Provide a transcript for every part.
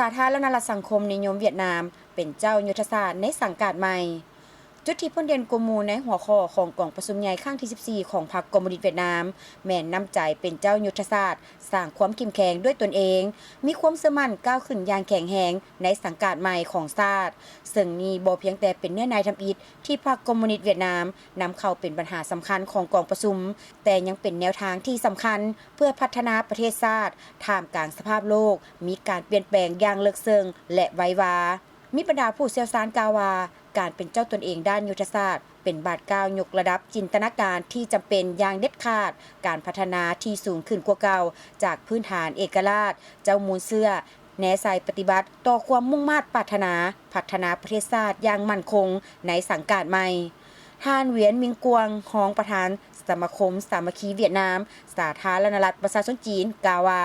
ສາທາລະນະລັດສັງຄົມນິຍົມຫວຽດນາມ ເປັນເຈົ້າຍຸດທະສາດໃນສັງກາດໃໝ່. ຈຸດທີ່ເພິ່ນເດັ່ນກວ່າໝູ່ໃນຫົວຂໍ້ຂອງກອງປະຊຸມໃຫຍ່ຄັ້ງທີສິບສີ່ຂອງພັກຄອມມູນິດຫວຽດນາມ ແມ່ນນ້ຳໃຈເປັນເຈົ້າຍຸດທະສາດ, ສ້າງຄວາມເຂັ້ມແຂງດ້ວຍຕົນເອງ, ມີຄວາມເຊື່ອໝັ້ນກ້າວຂຶ້ນຢ່າງແຂງແຮງໃນສັງກາດໃໝ່ຂອງຊາດ, ເຊິ່ງນີ້ບໍ່ພຽງແຕ່ເປັນເນື້ອໃນທຳອິດທີ່ພັກຄອມມູນິດຫວຽດນາມນຳເຂົ້າເປັນບັນຫາສຳຄັນຂອງກອງປະຊຸມ, ແຕ່ຍັງເປັນແນວທາງທີ່ສຳຄັນເພື່ອພັດທະນາປະເທດຊາດ ທ່າມກາງສະພາບໂລກມີການປ່ຽນແປງຢ່າງເລິກເຊິ່ງ ແລະ ໄວວາ. ມີບັນດາຜູ້ຊ່ຽວຊານກ່າວວ່າ ການເປັນເຈົ້າຕົນເອງດ້ານຍຸດທະສາດ ເປັນບາດກ້າວຍົກລະດັບຈິນຕະນາການທີ່ຈຳເປັນຢ່າງເດັດຂາດ. ການພັດທະນາທີ່ສູງຂຶ້ນກວ່າເກົ່າ ຈາກພື້ນຖານເອກະລາດ, ເຈົ້າມູນເຊື້ອ, ແນໃສ່ປະຕິບັດຕໍ່ຄວາມມຸ່ງມາດປາດຖະໜາພັດທະນາປະເທດຊາດຢ່າງໝັ້ນຄົງໃນສັງກາດໃໝ່. ທ່ານ ຫວຽນ ມິງກວງ ຮອງປະທານສະມາຄົມສາມັກຄີຫວຽດນາມ ສາທາລະນະລັດປະຊາຊົນຈີນ ກ່າວວ່າ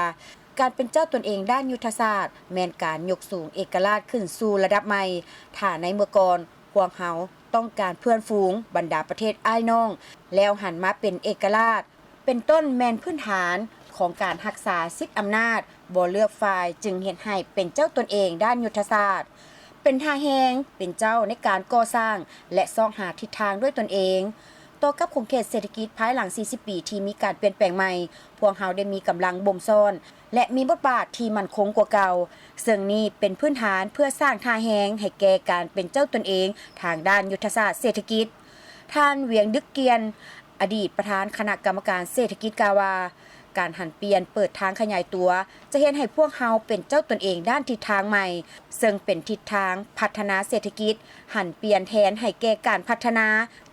ການເປັນເຈົ້າຕົນເອງດ້ານຍຸດທະສາດ ແມ່ນການຍົກສູງເອກະລາດຂຶ້ນສູ່ລະດັບໃໝ່. ຖ້າໃນເມື່ອກ່ອນ ພວກເຮົາຕ້ອງການເພື່ອນຝູງ, ບັນດາປະເທດອ້າຍນ້ອງ, ແລ້ວຫັນມາເປັນເອກະລາດ, ເປັນຕົ້ນແມ່ນພື້ນຖານຂອງການຮັກສາສິດອຳນາດ, ບໍ່ເລືອກຝ່າຍ, ຈຶ່ງເຮັດໃຫ້ເປັນເຈົ້າຕົນເອງດ້ານຍຸດທະສາດ, ເປັນທ່າແຮງ, ເປັນເຈົ້າໃນການກໍ່ສ້າງ ແລະ ຊອກຫາທິດທາງດ້ວຍຕົນເອງ. ຕໍ່ກັບຂົງເຂດເສດຖະກິດພາຍຫຼັງສີ່ສິບປີທີ່ມີການປ່ຽນແປງໃໝ່, ພວກເຮົາໄດ້ມີກຳລັງບົ່ມຊ້ອນ ແລະ ມີບົດບາດທີ່ໝັ້ນຄົງກວ່າເກົ່າ, ເຊິ່ງນີ້ເປັນພື້ນຖານເພື່ອສ້າງທ່າແຮງໃຫ້ແກ່ການເປັນເຈົ້າຕົນເອງທາງດ້ານຍຸດທະສາດເສດຖະກິດ. ທ່ານ ຫວຽງ ດຶກກຽນ ອະດີດປະທານຄະນະກຳມະການເສດຖະກິດ ກ່າວວ່າ, ການຫັນປ່ຽນເປີດທາງຂະຫຍາຍຕົວ ຈະເຮັດໃຫ້ພວກເຮົາເປັນເຈົ້າຕົນເອງດ້ານທິດທາງໃໝ່, ເຊິ່ງເປັນທິດທາງພັດທະນາເສດຖະກິດຫັນປ່ຽນແທນໃຫ້ແກ່ການພັດທະນາ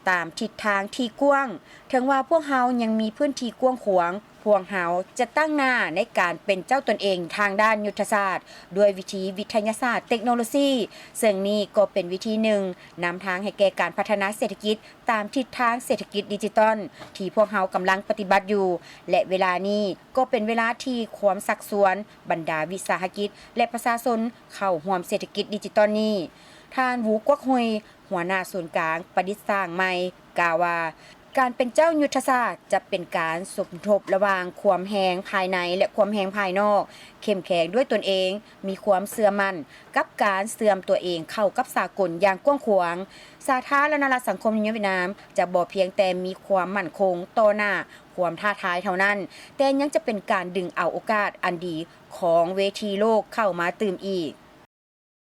ຕາມທິດທາງທີ່ກວ້າງ. ເຖິງວ່າພວກເຮົາຍັງມີພື້ນທີ່ກວ້າງຂວາງ, ພວກເຮົາຈະຕັ້ງໜ້າໃນການເປັນເຈົ້າຕົນເອງທາງດ້ານຍຸດທະສາດ ດ້ວຍວິທີວິທະຍາສາດເຕັກໂນໂລຊີ, ເຊິ່ງນີ້ກໍເປັນວິທີໜຶ່ງນຳທາງໃຫ້ແກ່ການພັດທະນາເສດຖະກິດ ຕາມທິດທາງເສດຖະກິດດິຈິຕອນທີ່ພວກເຮົາກຳລັງປະຕິບັດຢູ່ ແລະ ເວລານີ້ກໍເປັນເວລາທີ່ຄວາມຊັກຊວນບັນດາວິສາຫະກິດ ແລະ ປະຊາຊົນເຂົ້າຮ່ວມເສດຖະກິດດິຈິຕອນນີ້. ທ່ານ ຫວູ ກວັກ ຮຸຍ ຫົວໜ້າສູນກາງປະດິດສ້າງໃໝ່ ກ່າວວ່າ, ການເປັນເຈົ້າຍຸດທະສາດຈະເປັນການສົມທົບລະຫວ່າງຄວາມແຮງພາຍໃນ ແລະ ຄວາມແຮງພາຍນອກ, ເຂັ້ມແຂງດ້ວຍຕົນເອງ, ມີຄວາມເຊື່ອໝັ້ນ ກັບການເຊື່ອມຕົວເອງເຂົ້າກັບສາກົນຢ່າງກວ້າງຂວາງ. ສາທາລະນະລັດສັງຄົມນິຍົມຫວຽດນາມຈະບໍ່ພຽງແຕ່ມີຄວາມໝັ້ນຄົງຕໍ່ໜ້າຄວາມທ້າທາຍເທົ່ານັ້ນ, ແຕ່ຍັງຈະເປັນການດຶງເອົາໂອກາດອັນດີຂອງເວທີໂລກເຂົ້າມາຕື່ມອີກ.